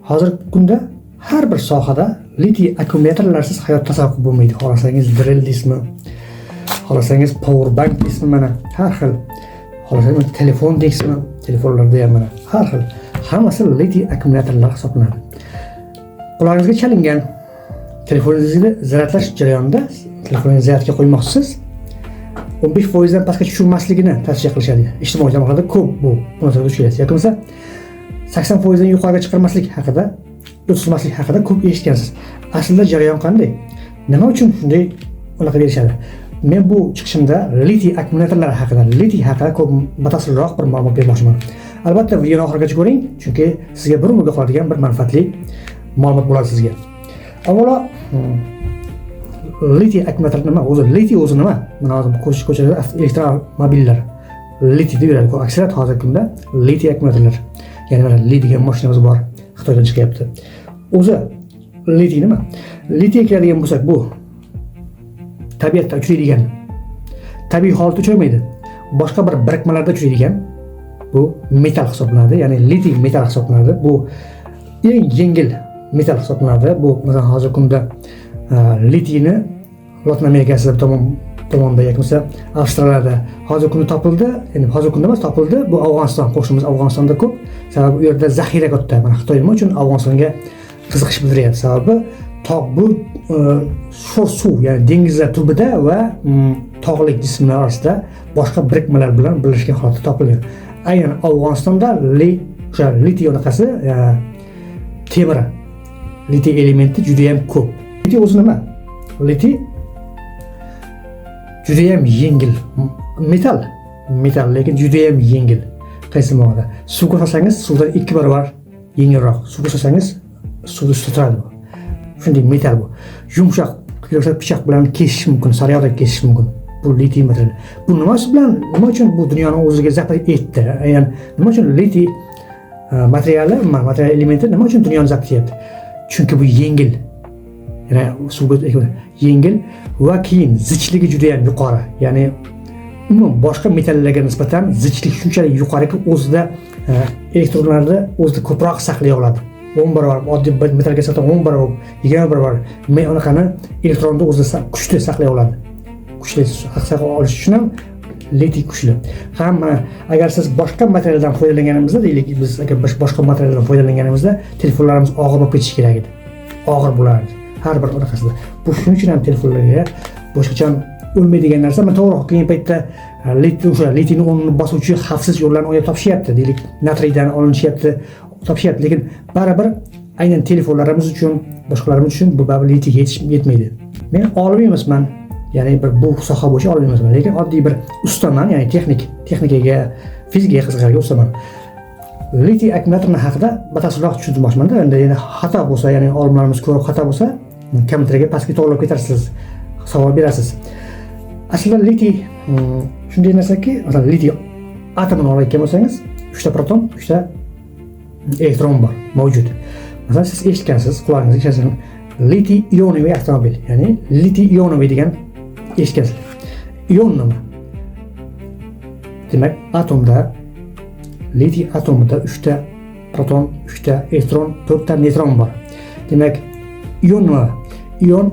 Hozirgi kunda har bir sohada litiy akkumulyatorlarsiz hayot tasavvur qilib bo'lmaydi. Xohlasangiz drill deysizmi, xohlasangiz power bank deysizmi, mana har xil. Xohlasangiz telefon deysizmi, telefonlarda ham mana har xil. Hammasi litiy akkumulyatorlar hisoblanadi. Qulog'ingizga chalingan telefoningizni zaryadlash jarayonida telefoningizni zaryadga qo'ymoqchisiz, 15% dan pastga tushirmasligini tavsiya qilishadi. Ijtimoiy tarmoqlarda ko'p bu narsaga duch kelasiz. Yoki bo'lmasa 80% dan yuqoriga chiqarmaslik haqida, o'tkazmaslik haqida ko'p eshitgansiz. Aslida jarayon qanday? Nima uchun shunday unaqa berishadi? Men bu chiqishimda litiy akkumulyatorlari haqida, litiy haqida ko'p batafsilroq bir ma'lumot bermoqchiman. Albatta videoni oxirigacha ko'ring, chunki sizga bir umrga qoladigan bir manfaatli ma'lumot bo'ladi sizga. Avvalo litiy akkumulyator nima? O'zi litiy o'zi nima? Mana hozir ko'chada elektromobillar litiy deb yuradi. Aksariyat hozirgi kunda litiy akkumulyatorlar. Ya'ni mana Li degan mashinamiz bor, Xitoydan chiqyapti. O'zi litiy nima? Litiyga keladigan bo'lsak, bu tabiatda uchraydigan, tabiiy holatda uchramaydi. Boshqa bir birikmalarda uchraydigan bu metall hisoblanadi, ya'ni litiy metall hisoblanadi. Bu eng yengil metall hisoblanadi. Bu masalan hozirgi kunda litiyni Lotin Amerikasi tomonda yoki bo'lmasa Avstraliyada hozirgi kunda topildi. Endi hozirgi kunda emas, topildi. Bu Afg'oniston, qo'shnimiz Afg'onistonda ko'p. Sababi u yerda zaxira katta. Mana Xitoy nima uchun Afg'onistonga qiziqish bildiryapti? Sababi tog' bu sho'r suv, ya'ni dengizlar tubida va tog'lik jismlar orasida boshqa birikmalar bilan birlashgan holatda topilgan. Aynan Afg'onistonda o'sha litiy unaqasi temiri, litiy elementi juda ham ko'p. Litiy o'zi nima? Litiy juda ham yengil metall, metall, lekin juda ham yengil. Qaysi ma'noda? Suvga solsangiz, suvdan 2 barobar yengilroq. Suvga solsangiz, suvni ustida turadi bu. Shunday metall bu. Yumshoq, yo'qsa pichoq bilan kesish mumkin, sariyog'dek kesish mumkin. Bu litiy material. Bu nimasi bilan, nima uchun bu dunyoni o'ziga zabt etdi? Ya'ni nima uchun litiy materiali, material elementi nima uchun dunyoni zabt etyapti? Chunki bu yengil. Ya'ni suvga yengil va keyin zichligi juda ham yuqori. Ya'ni umuman boshqa metallarga nisbatan zichlik shunchalik yuqoriki, o'zida elektronlarni o'zida ko'proq saqlay oladi. 10 barobar oddiy bir metallga nisbatan 10 barobar, 20 barobar unaqani elektronni o'zida kuchli saqlay oladi. Kuchli saqlay olish uchun ham litiy kuchli. Ham mana agar siz boshqa materialdan foydalanganimizda, deylik, biz agar boshqa materialdan foydalanganimizda telefonlarimiz og'ir bo'lib ketishi kerak edi. Og'ir bo'lardi har bir unaqasida. Bu shuning uchun ham telefonlarga boshqachon o'lmaydigan narsa. Mana to'g'ri, keyingi paytda litiy, o'sha litiyni o'rnini bosuvchi xavfsiz yo'llarni o'ylab topishyapti. Deylik, natriydan olinishyapti, topishyapti, lekin baribir aynan telefonlarimiz uchun, boshqalarimiz uchun bu baribir litiyga yetmaydi. Men olim emasman, ya'ni bir bu soha bo'yicha olim emasman, lekin oddiy bir ustaman, ya'ni texnikaga, fizikaga qiziqadigan ustaman. Litiy akkumulyatorni haqida batafsilroq tushuntirmoqchimanda. Endi yana xato bo'lsa, ya'ni olimlarimiz ko'rib xato bo'lsa, kommentariyga pastga to'g'rilab ketarsiz, savol berasiz. Aslida litiy shunday narsaki, masalan, litiy atomini olayotgan bo'lsangiz, 3 ta proton, 3 ta elektron bor, mavjud. Masalan, siz eshitgansiz, qulog'ingizga ishonsin, litiy ionoviy avtomobil, ya'ni litiy ionoviy degan eshitgansiz. Ion nima? Demak, atomda, litiy atomida 3 ta proton, 3 ta elektron, 4 ta neytron bor. Demak, ion nima? Ion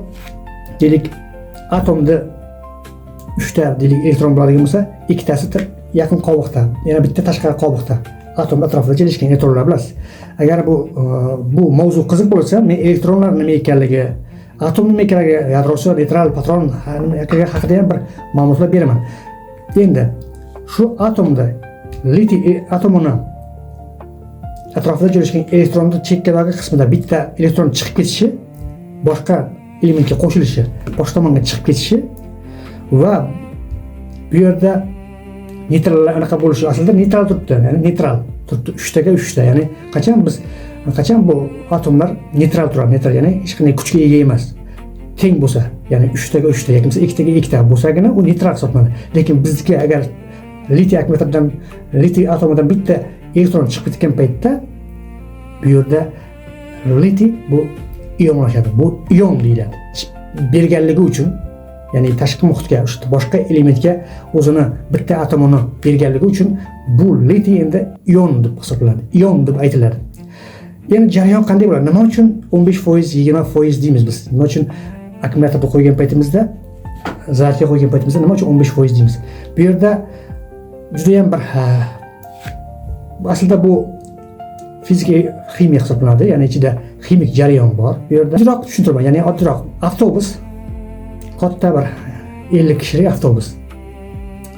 deylik, atomda 3 ta deylik elektron bo'ladigan bo'lsa, ikkitasi yaqin qobiqda, yana bitta tashqari qobiqda, atom atrofida joylashgan elektronlar, bilasiz. Agar bu mavzu qiziq bo'lsa, men elektronlar nima ekanligi, atom nima ekanligi, yadrosi, neytral, proton nima haqida ham bir ma'lumotlar beraman. Endi shu atomda litiy atomini atrofida joylashgan elektronni chekkadagi qismida bitta elektron chiqib ketishi, boshqa elementga qo'shilishi, boshqa tomonga chiqib ketishi va bu yerda neytral anaqa bo'lishi, aslida neytral turibdi, ya'ni neytral turibdi 3 taga 3 ta, ya'ni qachon bu atomlar neytral turadi, neytral, ya'ni hech qanday kuchga ega emas, teng bo'lsa, ya'ni 3 taga 3 ta yoki bo'lmasa 2 taga 2 ta bo'lsagina u neytral hisoblanadi. Lekin bizniki agar litiy akkumulyatordan, litiy atomidan bitta elektron chiqib ketgan paytda bu yerda litiy bu ionlashadi, bu ion deyiladi. Berganligi uchun, ya'ni tashqi muhitga, o'sha boshqa elementga o'zini bitta atomini berganligi uchun bu litiy endi ion deb hisoblanadi, ion deb aytiladi. Endi jarayon qanday bo'ladi? Nima uchun 15%, 20% deymiz biz? Nima uchun akkumulyatorda qo'ygan paytimizda, zaryadga qo'ygan paytimizda nima uchun 15% deymiz? Bu yerda judayam bir, aslida bu fizika ximiya hisoblanadi, ya'ni ichida ximik jarayon bor. Bu yerda oddiyroq tushuntiraman, ya'ni oddiyroq avtobus, katta bir 50 kishilik avtobus.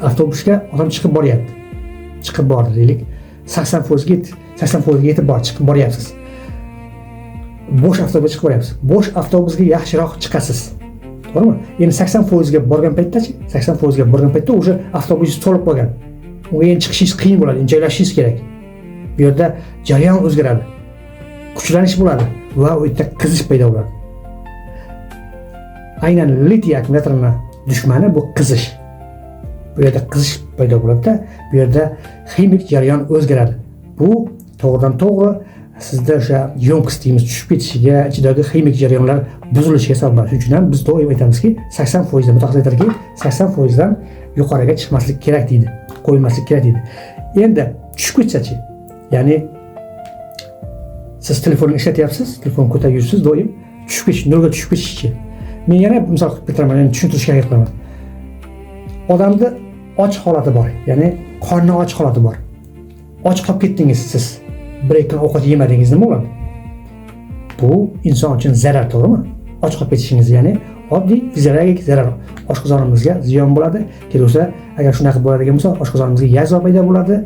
Avtobusga odam chiqib boryapti. Chiqib bordi deylik. 80%ga yetib bor, chiqib boryapsiz. Bo'sh avtobusga chiqib boryapsiz. Bo'sh avtobusga yaxshiroq chiqasiz. To'g'rimi? Endi 80% ga borgan paytda-chi, 80% ga borgan paytda уже avtobus to'lib qolgan. Unga endi chiqishingiz qiyin bo'ladi, endi joylashishingiz kerak. Bu yerda jarayon o'zgaradi. Kuchlanish bo'ladi va u yerda qizish paydo bo'ladi. Aynan litiy akkumulyatorini dushmani bu qizish. Bu yerda qizish paydo bo'ladi-da, bu yerda ximik jarayon o'zgaradi. Bu to'g'ridan to'g'ri sizda o'sha ёмкость imiz tushib ketishiga, ichidagi ximik jarayonlar buzilishiga sabab bo'ladi. Shuning uchun ham biz doim aytamizki, 80% dan, mutaxassis aytadiki, 80% dan yuqoriga chiqmaslik kerak deydi, qo'yilmaslik kerak deydi. Endi tushib ketsa-chi, ya'ni siz telefonni ishlatyapsiz, telefon ko'tarib yuribsiz doim, tushib ketish, nolga tushib ketishichi. Men yana misol qilib keltiraman, ya'ni tushuntirishga harakat qilaman. Odamni och holati bor, ya'ni qorni och holati bor. Och qolib ketdingiz siz. Bir ikki kun ovqat yemadingiz, nima bo'ladi? Bu inson uchun zarar, to'g'rimi? Och qolib ketishingiz, ya'ni oddiy fiziologik zarar. Oshqozonimizga ziyon bo'ladi. Kelsa, agar shunaqa bo'ladigan bo'lsa, oshqozonimizga язва paydo bo'ladi.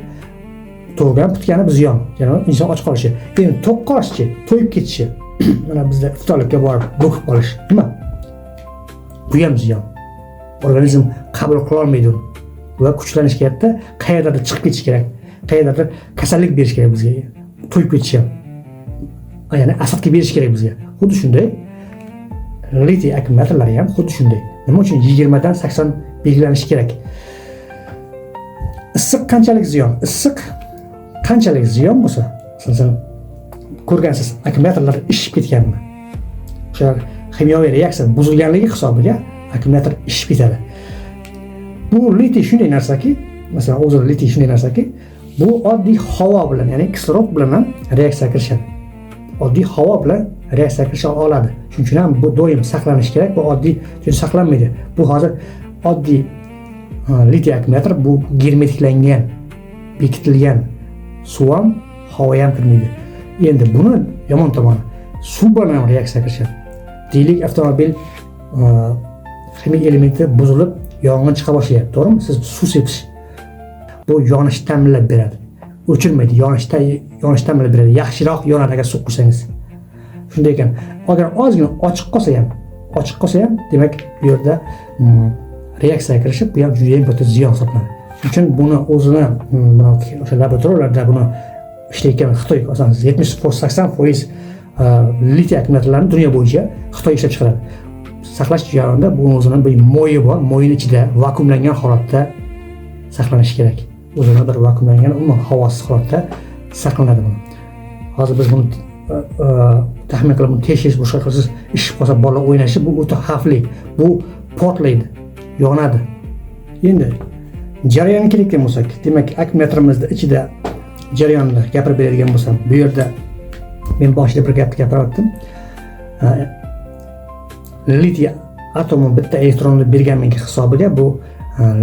To'g'ri, putgani bu ziyon. Ya'ni inson och qolishi. Endi to'q qolishichi, to'yib ketishi. Mana bizda iftorlikka borib bo'kib qolish, nima? Bu ham ziyon. Organizm qabul qila olmaydi uni. Va kuchlanish kerakda, qayerdadir chiqib ketish kerak. Qayerdadir kasallik berish kerak bizga. To'yib ketish ham. Ya'ni asabga berish kerak bizga. Xuddi shunday litiy akkumulyatorlari ham xuddi shunday. Nima uchun 20 dan 80 belgilanishi kerak? Issiq qanchalik ziyon? Issiq qanchalik ziyon bo'lsa, masalan, ko'rgansiz, akkumulyatorlar ishib ketganmi? O'sha ximiyaviy reaksiya buzilganligi hisobiga akkumulyator ishib ketadi. Bu litiy shunday narsaki, masalan, o'zi litiy shunday narsaki, bu oddiy havo bilan, ya'ni kislorod bilan ham reaksiya kirishadi. Oddiy havo bilan reaksiya kirisha oladi. Shuning uchun ham bu doim saqlanishi kerak. Bu oddiy chunki saqlanmaydi. Bu hozir oddiy litiy akkumulyator, bu germetiklangan, bekitilgan, suv ham, havo ham kirmaydi. Endi buni yomon tomoni, suv bilan ham reaksiya kirishadi. Deylik, avtomobil ximik elementi buzilib, yong'in chiqa boshlayapti, to'g'rimi? Siz suv sepish, bu yonishni ta'minlab beradi. O'chirmaydi, yonishni ta'minlab beradi. Yaxshiroq yonadi agar suv quysangiz. Shunday ekan, agar ozgina ochiq qolsa ham, demak, bu yerda reaksiya kirishib, bu ham juda ham katta ziyon hisoblanadi. Shuning uchun buni o'zini buni o'sha laboratoriyalarda buni ishlayotgan Xitoy, asosan 70%, 80% litiy akkumulyatorlarni dunyo bo'yicha Xitoy ishlab chiqaradi. Saqlash jarayonida bu o'zini bir moyi bor, moyini ichida vakuumlangan holatda saqlanishi kerak. O'zini bir vakuumlangan, umuman havosiz holatda saqlanadi buni. Hozir biz buni taxmin qilib, buni teshish, boshqa qilsiz, ishib qolsa, bolalar o'ynashi, bu o'ta xavfli. Bu portlaydi, yonadi. Endi jarayonga kelayotgan bo'lsak, demak, akkumulyatorimizda ichida jarayonni gapirib beradigan bo'lsam, bu yerda men boshida bir gapni gapirib o'tdim. Litiy atomi bitta elektronni berganligi hisobiga bu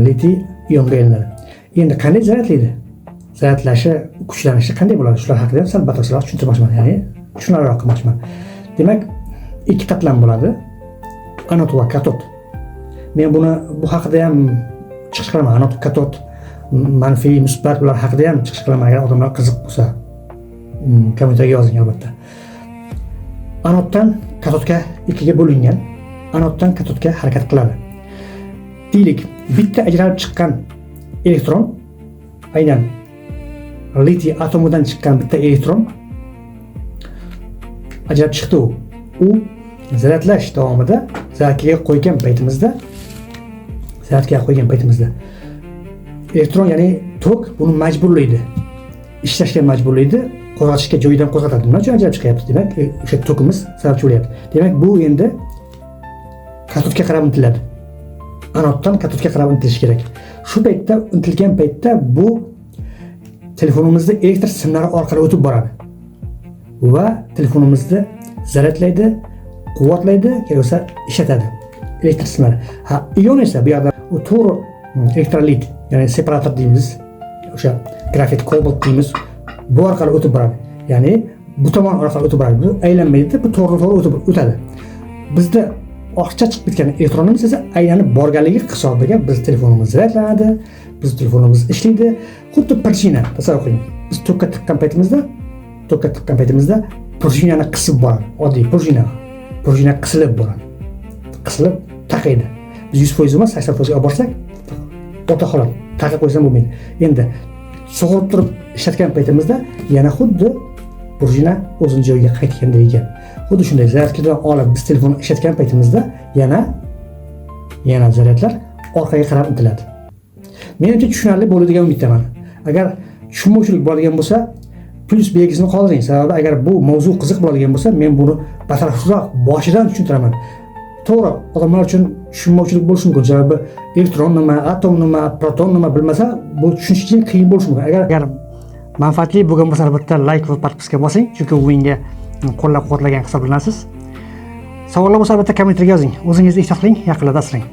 litiy ionga aylanadi. Endi qanday zaryadlaydi? Zaryadlashi, kuchlanishi qanday bo'ladi? Shular haqida ham sal batafsilroq tushuntirmoqchiman, ya'ni tushunarliroq qilmoqchiman. Demak, ikki qatlam bo'ladi. Anod va katod. Men buni, bu haqida ham chiqish qilaman. Anod, katod, manfiy, musbat, bular haqida ham chiqish qilaman, agar odamlar qiziq bo'lsa. Kommentariyga yozing albatta. Anoddan katodga ikkiga bo'lingan. Anoddan katodga harakat qiladi. Deylik, bitta ajralib chiqqan elektron, aynan litiy atomidan chiqqan bitta elektron ajralib chiqdi u. U zaryadlash davomida zaryadga qo'ygan paytimizda elektron, ya'ni tok buni majburlaydi. Ishlashga majburlaydi, qo'zg'atishga, joyidan qo'zg'atadi. Nima uchun ajralib chiqyapti? Demak, o'sha tokimiz sababchi bo'lyapti. Demak, bu endi katodga qarab intiladi. Anoddan katodga qarab intilishi kerak. Shu paytda, intilgan paytda bu telefonimizda elektr simlari orqali o'tib boradi. Va telefonimizni zaryadlaydi, quvvatlaydi, kerak bo'lsa ishlatadi elektr simlari. Ha, ion esa bu yoqda u to'g'ri elektrolit, ya'ni separator deymiz, o'sha grafit, kobalt deymiz, bu orqali o'tib boradi, ya'ni bu tomon orqali o'tib boradi. Bu aylanmaydi, bu to'g'ri to'g'ri o'tib o'tadi. Bizda ortiqcha chiqib ketgan elektronimiz esa aylanib borganligi hisobiga biz telefonimiz zaryadlanadi, biz telefonimiz ishlaydi. Xuddi пружина tasavvur qiling. Biz tokka tiqqan paytimizda пружинani qisib boradi. Oddiy пружина qisilib boradi, qisilib taqaydi. Biz 100% emas, 80%ga olib borsak, o'rta holat, taqib qo'ysam bo'lmaydi. Endi sug'urib turib ishlatgan paytimizda yana xuddi пружина o'zini joyiga qaytgandek ekan. Xuddi shunday zaryadkadan olib biz telefonni ishlatgan paytimizda yana zaryadlar orqaga qarab intiladi. Menimcha, tushunarli bo'ldi degan umiddaman. Agar tushunmovchilik bo'ladigan bo'lsa, plyus belgisini qoldiring. Sababi agar bu mavzu qiziq bo'ladigan bo'lsa, men buni batafsilroq boshidan tushuntiraman. To'g'ri, odamlar uchun tushunmovchilik bo'lishi mumkin, sababi elektron nima, atom nima, proton nima bilmasa, bu tushunish uchun qiyin bo'lishi mumkin. Agar manfaatli bo'lgan bo'lsa, albatta layk va подписка bosing, chunki u menga qo'llab quvvatlagan hisoblanasiz. Savollar bo'lsa, albatta kommentariyga yozing. O'zingizni ehtiyot qiling, yaqinlarda asrang.